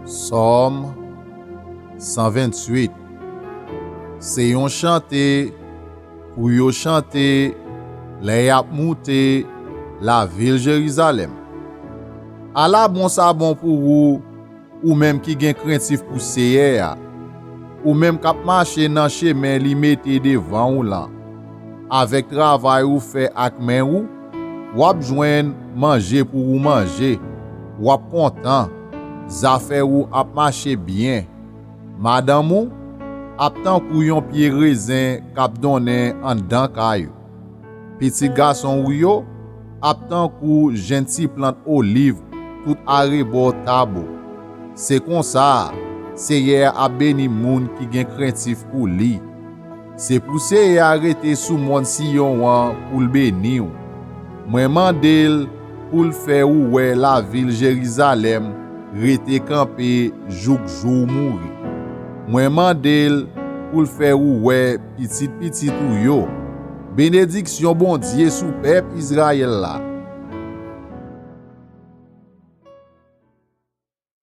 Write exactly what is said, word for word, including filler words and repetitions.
Sòm san venntuit. Se yon chante pou yo chante lè y ap moute lavil Jerizalèm. Ala bon sa bon pou ou, ou menm ki gen krentif pou Seyè a, ou menm k ap mache nan chemen li mete devan ou lan. Avèk travay ou fè ak men ou, w ap jwenn manje pou ou manje, w ap kontan, zafè ou ap mache byen. Madanm ou ap tankou yon pye rezen k ap donnen anndan kay ou. Pitit gason ou yo ap tankou jenn ti plant oliv tout arebò tab ou. Se konsa, Seyè a ap beni moun ki gen krentif pou li. Se pou Seyè a rete sou mòn Siyon an pou l beni w. Mwen mande l pou l fè ou wè lavil Jerizalèm rete kanpe jouk jou w mouri. Mwen mande l pou l fè ou wè pitit pitit ou yo. Benediksyon Bondye sou pèp Izrayèl la.